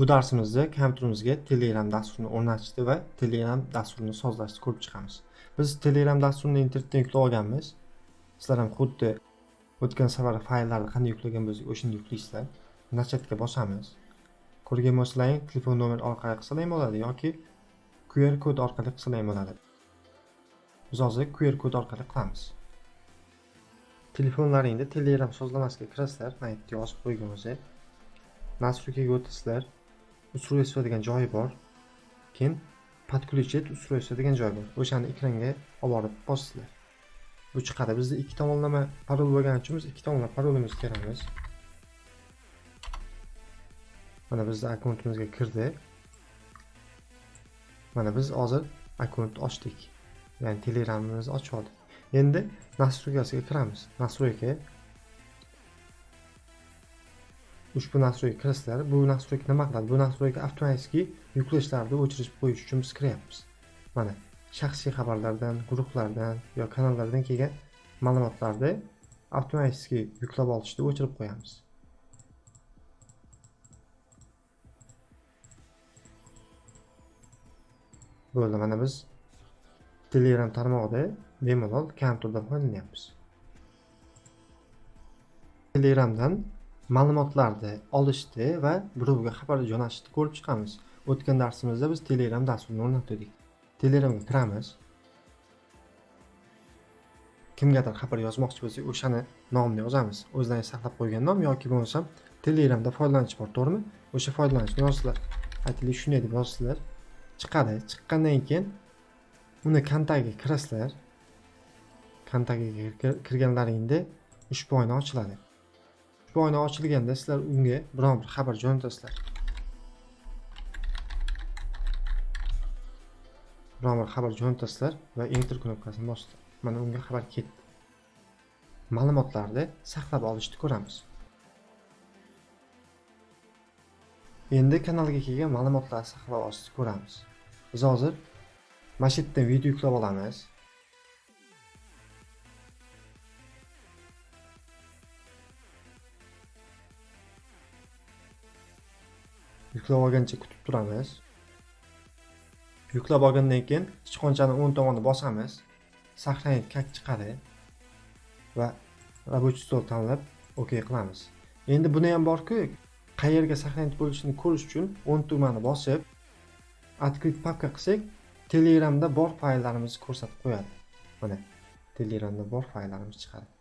Bu darsimizda kompyuterimizga Telegram dasturini o'rnatishni va Telegram dasturini sozlashni ko'rib chiqamiz. Biz Telegram dasturini internetdan yuklab olganmiz. Sizlar ham xuddi o'tgan safar fayllarni qanday yuklagan bo'lsak, o'shani yuklaysizlar. Nachatga bosamiz. Ko'rgan bo'lsalaring, telefon nomeri orqali qilsalar ham bo'ladi yoki QR kod orqali qilsalar ham bo'ladi. Biz hozir QR kod orqali qilamiz. Telefonlaringda Telegram sozlamasiga kirasizlar, mana yerda yozib qo'ygan o'zi. Настройкаga o'tasizlar. Устройство degan joyi bor. Keyin подключить устройство degan joyi bor. O'shani ekranga olib borib bosasizlar. Bu chiqadi. Bizda ikki tomonlama parol bo'lgani uchun biz ikki tomonlama parolimizni teramiz. Mana bizda akkauntimizga kirdi. Mana biz hozir akkaunt ochdik. Ya'ni Telegramimizni ochib oldik. Endi настройкasiga kiramiz. Настройка. Ushbu настройка kirasizlar. Bu настройка nima qiladi? Bu настройка avtomatik yuklashlarni o'chirib qo'yish uchun biz kiryapmiz. Mana shaxsiy xabarlardan, guruhlardan yo kanallardan kelgan ma'lumotlarni avtomatik yuklab olishni o'chirib qo'yamiz. Bo'ldi, mana biz Telegram tarmog'ida bemalol kompyuterdan foydalanyapmiz. Telegramdan ma'lumotlarni olishni va birovga xabar jo'natishni ko'rib chiqamiz. O'tgan darsimizda biz Telegram dasturini o'rnatdik. Telegramga kiramiz. Kimgadir xabar yozmoqchi bo'lsak, o'shani nomini yozamiz. O'zlaringiz saqlab qo'ygan nom yoki bo'lmasam Telegramda foydalanuvchi bor, to'g'rimi? O'sha foydalanuvchini yozsizlar. Aytaylik, shunday deb yozsizlar. Chiqadi. Chiqqandan keyin uni kontaktiga kirasizlar. Kontaktiga kirganlaringda ushbu oyna ochiladi. Ushbu oyna ochilganda sizlar unga biron bir xabar jo'natasizlar. Biron bir xabar jo'natasizlar va enter knopkasini bosasizlar. Mana unga xabar ketdi. Ma'lumotlarni saqlab olishni ko'ramiz. Endi kanalga kelgan ma'lumotlarni saqlab olishni ko'ramiz. Biz hozir mana shu yerdan video yuklab olamiz. Yuklab olgancha kutib turamiz. Yuklab olgandan keyin sichqonchani o'ng tomonini bosamiz. Сохранить как chiqadi va рабочий стол tanlab OK qilamiz. Endi buni ham borku, qayerga сохранить bo'lishini ko'rish uchun o'ng tugmani bosib открыть папка qilsak, Telegramda bor fayllarimizni ko'rsatib qo'yadi. Mana Telegramda bor fayllarimiz chiqadi.